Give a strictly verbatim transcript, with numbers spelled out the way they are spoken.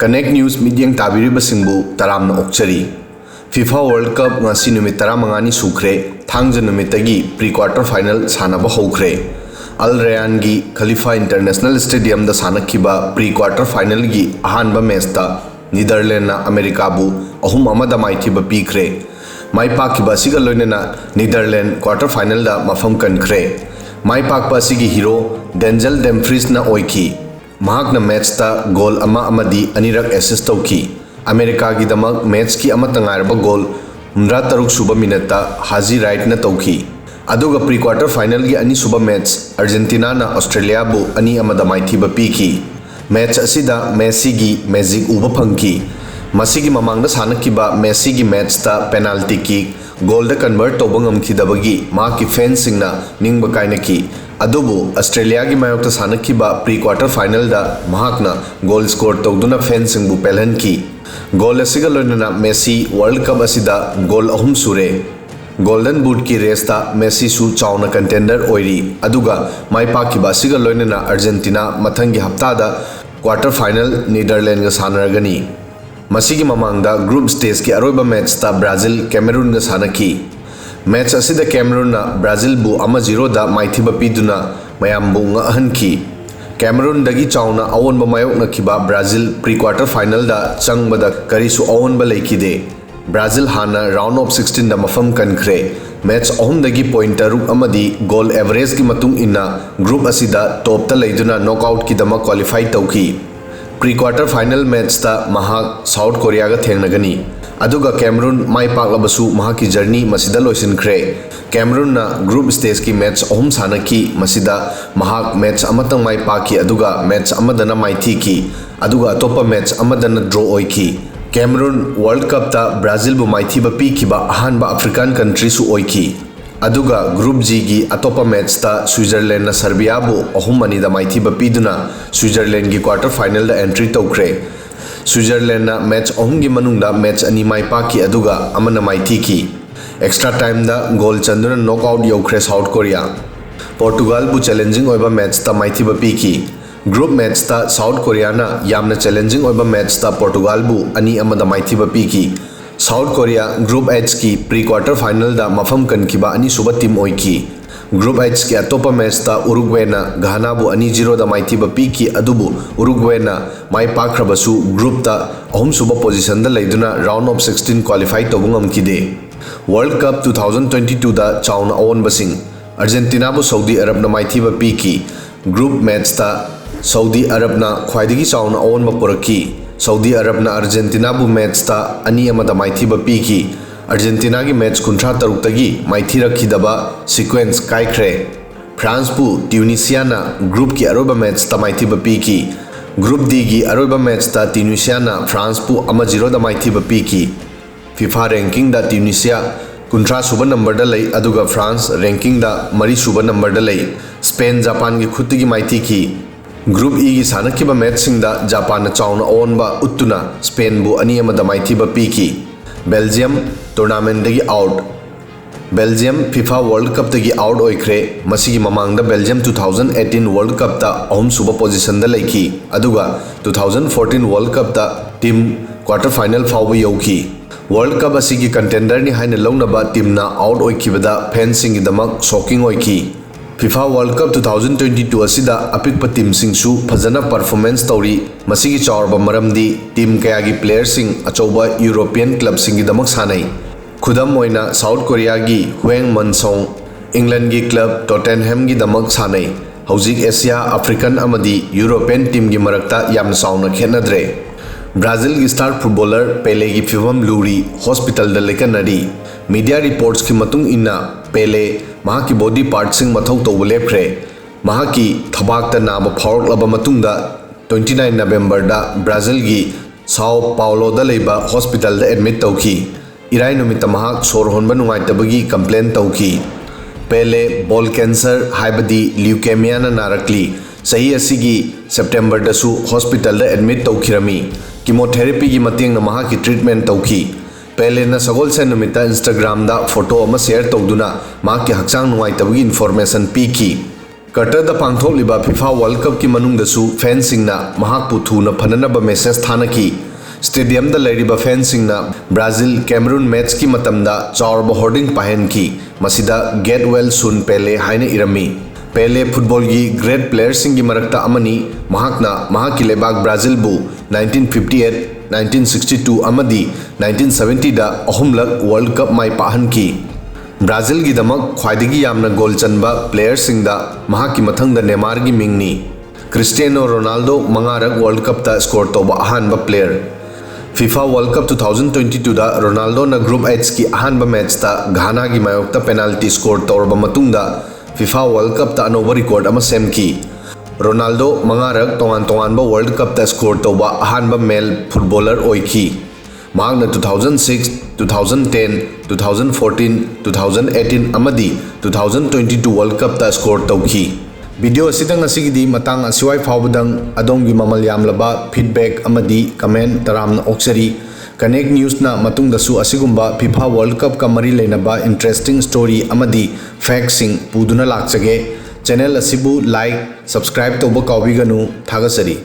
Connect News ꯃꯤꯠꯌꯦꯡ ꯇꯥꯕꯤꯔꯤꯕꯁꯤꯡꯕꯨ ꯇꯔꯥꯝꯅ ꯑꯣꯛꯆꯔꯤ꯫ FIFA World Cup ꯉꯁꯤ ꯅꯨꯃꯤꯠ ꯇꯔꯥꯃꯉꯥꯅꯤ ꯁꯨꯈ꯭ꯔꯦ꯫ ꯊꯥꯡꯖ ꯅꯨꯃꯤꯠꯇꯒꯤ pre quarter final ꯁꯥꯟꯅꯕ ꯍꯧꯈ꯭ꯔꯦ꯫ ꯑꯜ ꯔꯌꯥꯟꯒꯤ ꯈꯂꯤꯐꯥ International Stadiumꯗ ꯁꯥꯟꯅꯈꯤꯕ pre quarter finalꯒꯤ ꯑꯍꯥꯟꯕ matchꯇ ꯅꯤꯗꯔꯂꯦꯟꯅ ꯑꯃꯦꯔꯤꯀꯥꯕꯨ ꯑꯍꯨꯝ ꯑꯃꯗ ꯃꯥꯏꯊꯤꯕ ꯄꯤꯈ꯭ꯔꯦ꯫ ꯃꯥꯏ ꯄꯥꯛꯈꯤꯕ ꯑꯁꯤꯒ ꯂꯣꯏꯅꯅ ꯅꯤꯗꯔꯂꯦꯟ quarter finalꯗ ꯃꯐꯝ ꯀꯟꯈ꯭ꯔꯦ꯫ ꯃꯥꯏ ꯄꯥꯛꯄ ꯑꯁꯤꯒꯤ hero ꯗꯦꯟꯖꯦꯜ ꯗꯦꯝꯐ꯭ꯔꯤꯁꯅ ꯑꯣꯏꯈꯤ꯫ ꯃꯍꯥꯛꯅ matchꯇ goal ꯑꯃ ꯑꯃꯗꯤ ꯑꯅꯤꯔꯛ assist ꯇꯧꯈꯤ꯫ ꯑꯃꯦꯔꯤꯀꯥꯒꯤꯗꯃꯛ matchꯀꯤ ꯑꯃꯠꯇ ꯉꯥꯏꯔꯕ goal ꯍꯨꯝꯗ꯭ꯔꯥ ꯇꯔꯨꯛ ꯁꯨꯕ minuteꯇ ꯍꯥꯖꯤ ꯔꯥꯏꯠꯅ ꯇꯧꯈꯤ꯫ ꯑꯗꯨꯒ pre quarter finalꯒꯤ ꯑꯅꯤꯁꯨꯕ match Argentinaꯅ Australiaꯕꯨ ꯑꯅꯤ ꯑꯃꯗ ꯃꯥꯏꯊꯤꯕ ꯄꯤꯈꯤ꯫ Match ꯑꯁꯤꯗ Messiꯒꯤ magic ꯎꯕ ꯐꯪꯈꯤ꯫ ꯃꯁꯤꯒꯤ ꯃꯃꯥꯡꯗ ꯁꯥꯟꯅꯈꯤꯕ Messiꯒꯤ matchꯇ penalty kick goalꯗ convert ꯇꯧꯕ ꯉꯝꯈꯤꯗꯕꯒꯤ ꯃꯍꯥꯛꯀꯤ fanꯁꯤꯡꯅ ꯅꯤꯡꯕ ꯀꯥꯏꯅꯈꯤ꯫ ꯑꯗꯨꯕꯨ Australiaꯒꯤ ꯃꯥꯌꯣꯛꯇ ꯁꯥꯟꯅꯈꯤꯕ pre quarter finalꯗ ꯃꯍꯥꯛꯅ goal score ꯇꯧꯗꯨꯅ fanꯁꯤꯡꯕꯨ ꯄꯦꯜꯍꯟꯈꯤ꯫ Goal ꯑꯁꯤꯒ ꯂꯣꯏꯅꯅ Messi World Cup ꯑꯁꯤꯗ goal ꯑꯍꯨꯝ ꯁꯨꯔꯦ꯫ Golden Bootꯀꯤ raceꯇ Messiꯁꯨ ꯆꯥꯎꯅ contender ꯑꯣꯏꯔꯤ꯫ ꯑꯗꯨꯒ ꯃꯥꯏ ꯄꯥꯛꯈꯤꯕ ꯑꯁꯤꯒ ꯂꯣꯏꯅꯅ Argentina ꯃꯊꯪꯒꯤ ꯍꯞꯇꯥꯗ quarter final Netherlandsꯒ ꯁꯥꯟꯅꯔꯒꯅꯤ꯫ ꯃꯁꯤꯒꯤ ꯃꯃꯥꯡꯗ group stageꯀꯤ ꯑꯔꯣꯏꯕ matchꯇ Brazil Cameroonꯒ ꯁꯥꯟꯅꯈꯤ꯫ Match ꯑꯁꯤꯗ Cameroonꯅ Brazilꯕꯨ ꯑꯃ zeroꯗ ꯃꯥꯏꯊꯤꯕ ꯄꯤꯗꯨꯅ ꯃꯌꯥꯝꯕꯨ ꯉꯛꯍꯟꯈꯤ꯫ Cameroonꯗꯒꯤ ꯆꯥꯎꯅ ꯑꯑꯣꯟꯕ ꯃꯥꯌꯣꯛꯅꯈꯤꯕ Brazil pre quarter finalꯗ ꯆꯪꯕꯗ ꯀꯔꯤꯁꯨ ꯑꯑꯣꯟꯕ ꯂꯩꯈꯤꯗꯦ꯫ Brazil ꯍꯥꯟꯅ round of sixteenꯗ ꯃꯐꯝ ꯀꯟꯈ꯭ꯔꯦ꯫ Match ꯑꯍꯨꯝꯗꯒꯤ point ꯇꯔꯨꯛ ꯑꯃꯗꯤ goal averageꯀꯤ ꯃꯇꯨꯡ ꯏꯟꯅ group ꯑꯁꯤꯗ topꯇ ꯂꯩꯗꯨꯅ knockoutꯀꯤꯗꯃꯛ qualify ꯇꯧꯈꯤ꯫ Pre quarter final matchꯇ ꯃꯍꯥꯛ South Koreaꯒ ꯊꯦꯡꯅꯒꯅꯤ꯫ ꯑꯗꯨꯒ Cameroon ꯃꯥꯏ ꯄꯥꯛꯂꯕꯁꯨ ꯃꯍꯥꯛꯀꯤ journey ꯃꯁꯤꯗ ꯂꯣꯏꯁꯤꯟꯈ꯭ꯔꯦ꯫ Cameroonꯅ group stageꯀꯤ match ꯑꯍꯨꯝ ꯁꯥꯟꯅꯈꯤ꯫ ꯃꯁꯤꯗ ꯃꯍꯥꯛ match ꯑꯃꯇꯪ ꯃꯥꯏ ꯄꯥꯛꯈꯤ, ꯑꯗꯨꯒ match ꯑꯃꯗꯅ ꯃꯥꯏꯊꯤꯈꯤ, ꯑꯗꯨꯒ ꯑꯇꯣꯞꯄ match ꯑꯃꯗꯅ draw ꯑꯣꯏꯈꯤ꯫ Cameroon World Cupꯇ Brazilꯕꯨ ꯃꯥꯏꯊꯤꯕ ꯄꯤꯈꯤꯕ ꯑꯍꯥꯟꯕ African countryꯁꯨ ꯑꯣꯏꯈꯤ꯫ ꯑꯗꯨꯒ group Gꯒꯤ ꯑꯇꯣꯞꯄ matchꯇ Switzerlandꯅ Serbiaꯕꯨ ꯑꯍꯨꯝ ꯑꯅꯤꯗ ꯃꯥꯏꯊꯤꯕ ꯄꯤꯗꯨꯅ Switzerlandꯒꯤ quarter finalꯗ entry ꯇꯧꯈ꯭ꯔꯦ꯫ Switzerlandꯅ match ꯑꯍꯨꯝꯒꯤ ꯃꯅꯨꯡꯗ match ꯑꯅꯤ ꯃꯥꯏ ꯄꯥꯛꯈꯤ, ꯑꯗꯨꯒ ꯑꯃꯅ ꯃꯥꯏꯊꯤꯈꯤ꯫ Extra timeꯗ goal ꯆꯟꯗꯨꯅ knockout ꯌꯧꯈ꯭ꯔꯦ South Korea꯫ Portugalꯕꯨ challenging ꯑꯣꯏꯕ matchꯇ ꯃꯥꯏꯊꯤꯕ ꯄꯤꯈꯤ꯫ Group matchꯇ South Koreaꯅ ꯌꯥꯝꯅ challenging ꯑꯣꯏꯕ matchꯇ Portugalꯕꯨ ꯑꯅꯤ ꯑꯃꯗ ꯃꯥꯏꯊꯤꯕ ꯄꯤꯈꯤ꯫ South Korea Group Hꯀꯤ pre quarter finalꯗ ꯃꯐꯝ ꯀꯟꯈꯤꯕ ꯑꯅꯤꯁꯨꯕ team ꯑꯣꯏꯈꯤ꯫ Group Hꯀꯤ ꯑꯇꯣꯞꯄ matchꯇ Uruguayꯅ Ghanaꯕꯨ ꯑꯅꯤ zeroꯗ ꯃꯥꯏꯊꯤꯕ ꯄꯤꯈꯤ, ꯑꯗꯨꯕꯨ Uruguayꯅ ꯃꯥꯏ ꯄꯥꯛꯈ꯭ꯔꯕꯁꯨ groupꯇ ꯑꯍꯨꯝꯁꯨꯕ positionꯗ ꯂꯩꯗꯨꯅ round of sixteen qualify ꯇꯧꯕ ꯉꯝꯈꯤꯗꯦ꯫ World Cup two thousand twenty twoꯗ ꯆꯥꯎꯅ ꯑꯑꯣꯟꯕꯁꯤꯡ꯫ Argentinaꯕꯨ Saudi Arabꯅ ꯃꯥꯏꯊꯤꯕ ꯄꯤꯈꯤ꯫ Group matchꯇ Saudi Arabꯅ ꯈ꯭ꯋꯥꯏꯗꯒꯤ ꯆꯥꯎꯅ ꯑꯑꯣꯟꯕ ꯄꯨꯔꯛꯈꯤ꯫ Saudi Arabꯅ Argentinaꯕꯨ matchꯇ ꯑꯅꯤ ꯑꯃꯗ ꯃꯥꯏꯊꯤꯕ ꯄꯤꯈꯤ꯫ Argentinaꯒꯤ match ꯀꯨꯟꯊ꯭ꯔꯥ ꯇꯔꯨꯛꯇꯒꯤ ꯃꯥꯏꯊꯤꯔꯛꯈꯤꯗꯕ sequence ꯀꯥꯏꯈ꯭ꯔꯦ꯫ Franceꯄꯨ Tunisiaꯅ groupꯀꯤ ꯑꯔꯣꯏꯕ matchꯇ ꯃꯥꯏꯊꯤꯕ ꯄꯤꯈꯤ꯫ Group Dꯒꯤ ꯑꯔꯣꯏꯕ matchꯇ Tunisiaꯅ Franceꯄꯨ ꯑꯃ zeroꯗ ꯃꯥꯏꯊꯤꯕ ꯄꯤꯈꯤ꯫ FIFA rankingꯗ Tunisia ꯀꯨꯟꯊ꯭ꯔꯥ ꯁꯨꯕ numberꯗ ꯂꯩ, ꯑꯗꯨꯒ France rankingꯗ ꯃꯔꯤ ꯁꯨꯕ numberꯗ ꯂꯩ꯫ Spain Japanꯒꯤ ꯈꯨꯠꯇꯒꯤ ꯃꯥꯏꯊꯤꯈꯤ꯫ Group Eꯒꯤ ꯁꯥꯟꯅꯈꯤꯕ matchꯁꯤꯡꯗ Japanꯅ ꯆꯥꯎꯅ ꯑꯑꯣꯟꯕ ꯎꯠꯇꯨꯅ Spainꯕꯨ ꯑꯅꯤ ꯑꯃꯗ ꯃꯥꯏꯊꯤꯕ ꯄꯤꯈꯤ꯫ Belgium tournamentꯗꯒꯤ out꯫ Belgium FIFA World Cupꯇꯒꯤ out ꯑꯣꯏꯈ꯭ꯔꯦ꯫ ꯃꯁꯤꯒꯤ ꯃꯃꯥꯡꯗ Belgium two thousand eighteen World Cupꯇ ꯑꯍꯨꯝꯁꯨꯕ positionꯗ ꯂꯩꯈꯤ, ꯑꯗꯨꯒ two thousand fourteen World Cupꯇ team quarter final ꯐꯥꯎꯕ ꯌꯧꯈꯤ꯫ World Cup ꯑꯁꯤꯒꯤ contenderꯅꯤ ꯍꯥꯏꯅ ꯂꯧꯅꯕ teamꯅ out ꯑꯣꯏꯈꯤꯕꯗ fansꯁꯤꯡꯒꯤꯗꯃꯛ shocking ꯑꯣꯏꯈꯤ꯫ FIFA World Cup two thousand twenty two ꯑꯁꯤꯗ ꯑꯄꯤꯛꯄ teamꯁꯤꯡꯁꯨ ꯐꯖꯅ performance ꯇꯧꯔꯤ꯫ ꯃꯁꯤꯒꯤ ꯆꯥꯎꯔꯕ ꯃꯔꯝꯗꯤ team ꯀꯌꯥꯒꯤ playerꯁꯤꯡ ꯑꯆꯧꯕ European clubꯁꯤꯡꯒꯤꯗꯃꯛ ꯁꯥꯟꯅꯩ꯫ ꯈꯨꯗꯝ ꯑꯣꯏꯅ, South Koreaꯒꯤ Hwang Min-sung, Englandꯒꯤ club Tottenhamꯒꯤꯗꯃꯛ ꯁꯥꯟꯅꯩ꯫ ꯍꯧꯖꯤꯛ Asia, African ꯑꯃꯗꯤ European teamꯒꯤ ꯃꯔꯛꯇ ꯌꯥꯝꯅ ꯆꯥꯎꯅ ꯈꯦꯠꯅꯗ꯭ꯔꯦ꯫ Brazilꯒꯤ star footballer Peleꯒꯤ ꯐꯤꯕꯝ ꯂꯨꯔꯤ, hospitalꯗ ꯂꯦꯀꯠꯅꯔꯤ꯫ Media reportsꯀꯤ ꯃꯇꯨꯡ ꯏꯟꯅ, Pele ꯃꯍꯥꯛꯀꯤ body partꯁꯤꯡ ꯃꯊꯧ ꯇꯧꯕ ꯂꯦꯞꯈ꯭ꯔꯦ꯫ ꯃꯍꯥꯛꯀꯤ ꯊꯕꯥꯛꯇ ꯅꯥꯕ ꯐꯥꯎꯔꯛꯂꯕ ꯃꯇꯨꯡꯗ, twenty nine Novemberꯗ Brazilꯒꯤ Sao Pauloꯗ ꯂꯩꯕ hospitalꯗ admit ꯇꯧꯈꯤ꯫ ꯏꯔꯥꯏ ꯅꯨꯃꯤꯠꯇ ꯃꯍꯥꯛ ꯁꯣꯔ ꯍꯣꯟꯕ ꯅꯨꯡꯉꯥꯏꯇꯕꯒꯤ complain ꯇꯧꯈꯤ꯫ Pele ball cancer, ꯍꯥꯏꯕꯗꯤ leukemiaꯅ ꯅꯥꯔꯛꯂꯤ꯫ ꯆꯍꯤ ꯑꯁꯤꯒꯤ Septemberꯗꯁꯨ hospitalꯗ admit ꯇꯧꯈꯤꯔꯝꯃꯤ꯫ Chemotherapyꯒꯤ ꯃꯇꯦꯡꯅ ꯃꯍꯥꯛꯀꯤ treatment ꯇꯧꯈꯤ꯫ Peleꯅ ꯁꯒꯣꯜꯁꯦꯟ ꯅꯨꯃꯤꯠꯇ Instagramꯗ photo ꯑꯃ share ꯇꯧꯗꯨꯅ ꯃꯍꯥꯛꯀꯤ ꯍꯛꯆꯥꯡ ꯅꯨꯡꯉꯥꯏꯇꯕꯒꯤ information ꯄꯤꯈꯤ꯫ ꯀꯇꯔꯗ ꯄꯥꯡꯊꯣꯛꯂꯤꯕ ꯐꯤꯐꯥ ꯋꯥꯔꯜ ꯀꯞꯀꯤ ꯃꯅꯨꯡꯗꯁꯨ ꯐꯦꯟꯁꯤꯡꯅ ꯃꯍꯥꯛꯄꯨ ꯊꯨꯅ ꯐꯅꯅꯕ ꯃꯦꯁꯦꯖ ꯊꯥꯅꯈꯤ꯫ ꯁ꯭ꯇꯦꯗꯤꯌꯝꯗ ꯂꯩꯔꯤꯕ ꯐꯦꯟꯁꯤꯡꯅ ꯕ꯭ꯔꯥꯖꯤꯜ ꯀꯦꯃꯔꯨꯟ ꯃꯦꯠꯆꯀꯤ ꯃꯇꯝꯗ ꯆꯥꯎꯔꯕ ꯍꯣꯔꯗꯤꯡ ꯄꯥꯏꯍꯟꯈꯤ꯫ ꯃꯁꯤꯗ "Get well soon, Pele" ꯍꯥꯏꯅ ꯏꯔꯝꯃꯤ꯫ ꯄꯦꯂꯦ ꯐꯨꯠꯕꯣꯜꯒꯤ ꯒ꯭ꯔꯦꯠ ꯄ꯭ꯂꯦꯌꯔꯁꯤꯡꯒꯤ ꯃꯔꯛꯇ ꯑꯃꯅꯤ꯫ ꯃꯍꯥꯛꯅ ꯃꯍꯥꯛꯀꯤ ꯂꯩꯕꯥꯛ ꯕ꯭ꯔꯥꯖꯤꯜꯕꯨ nineteen fifty eight, nineteen sixty two ꯑꯃꯗꯤ nineteen seventy ꯗ ꯑꯍꯨꯝꯂꯛ ꯋꯥꯔꯜ ꯀꯞ ꯃꯥꯏ ꯄꯥꯛꯍꯟꯈꯤ꯫ ꯕ꯭ꯔꯥꯖꯤꯜꯒꯤꯗꯃꯛ ꯈ꯭ꯋꯥꯏꯗꯒꯤ ꯌꯥꯝꯅ ꯒꯣꯜ ꯆꯟꯕ ꯄ꯭ꯂꯦꯌꯔꯁꯤꯡꯗ ꯃꯍꯥꯛꯀꯤ ꯃꯊꯪꯗ ꯅꯦꯃꯥꯔꯒꯤ ꯃꯤꯡꯅꯤ꯫ ꯀ꯭ꯔꯤꯁꯇꯤꯌꯥꯅꯣ ꯔꯣꯅꯥꯜꯗꯣ ꯃꯉꯥꯔꯛ ꯋꯥꯔꯜ ꯀꯞꯇ ꯁ꯭ꯀꯣꯔ ꯇꯧꯕ ꯑꯍꯥꯟꯕ player. FIFA world cup two thousand twenty two ꯗ ꯔꯣꯅꯥꯜꯗꯣꯅ ꯒ꯭ꯔꯨꯞ ꯑꯩꯆꯀꯤ ꯑꯍꯥꯟꯕ ꯃꯦꯠꯆꯇ ꯘꯥꯅꯥꯒꯤ ꯃꯥꯌꯣꯛꯇ ꯄꯦꯅꯥꯜꯇꯤ ꯁ꯭ꯀꯣꯔ ꯇꯧꯔꯕ ꯃꯇꯨꯡꯗ ꯐꯤꯐꯥ ꯋꯥꯔꯜ ꯀꯞꯇ ꯑꯅꯧꯕ ꯔꯦꯀꯣꯔꯗ ꯑꯃ ꯁꯦꯝꯈꯤ꯫ ꯔꯣꯅꯥꯜꯗꯣ ꯃꯉꯥꯔꯛ ꯇꯣꯉꯥꯟ ꯇꯣꯉꯥꯟꯕ ꯋꯥꯔꯜ ꯀꯞꯇ ꯁ꯭ꯀꯣꯔ ꯇꯧꯕ ꯑꯍꯥꯟꯕ ꯃꯦꯜ ꯐꯨꯠꯕꯣꯂꯔ ꯑꯣꯏꯈꯤ꯫ ꯃꯍꯥꯛꯅ two thousand six, two thousand ten, two thousand fourteen, two thousand eighteen ꯑꯃꯗꯤ two thousand twenty two world ꯀꯞꯇ ꯁ꯭ꯀꯣꯔ ꯇꯧꯈꯤ꯫ ꯚꯤꯗꯤꯑꯣ ꯑꯁꯤꯗ ꯉꯁꯤꯒꯤꯗꯤ ꯃꯇꯥꯡ ꯑꯁꯤꯋꯥꯏ ꯐꯥꯎꯕꯗꯪ꯫ ꯑꯗꯣꯝꯒꯤ ꯃꯃꯜ ꯌꯥꯝꯂꯕ ꯐꯤꯗꯕꯦꯛ ꯑꯃꯗꯤ ꯀꯃꯦꯟ ꯇꯔꯥꯝꯅ ꯑꯣꯛꯆꯔꯤ꯫ ꯀꯅꯦꯛ ꯅ꯭ꯌꯨꯁꯅ ꯃꯇꯨꯡꯗꯁꯨ ꯑꯁꯤꯒꯨꯝꯕ ꯐꯤꯐꯥ ꯋꯥꯔꯜ ꯀꯞꯀ ꯃꯔꯤ ꯂꯩꯅꯕ ꯏꯟꯇꯔꯦꯁꯇꯤꯡ ꯁ꯭ꯇꯣꯔꯤ ꯑꯃꯗꯤ ꯐꯦꯛꯁꯤꯡ ꯄꯨꯗꯨꯅ ꯂꯥꯛꯆꯒꯦ꯫ ꯆꯦꯅꯦꯜ ꯑꯁꯤꯕꯨ ꯂꯥꯏꯛ, ꯁꯕꯁꯀ꯭ꯔꯥꯏꯕ ꯇꯧꯕ ꯀꯥꯎꯕꯤꯒꯅꯨ꯫ ꯊꯥꯒꯠꯆꯔꯤ꯫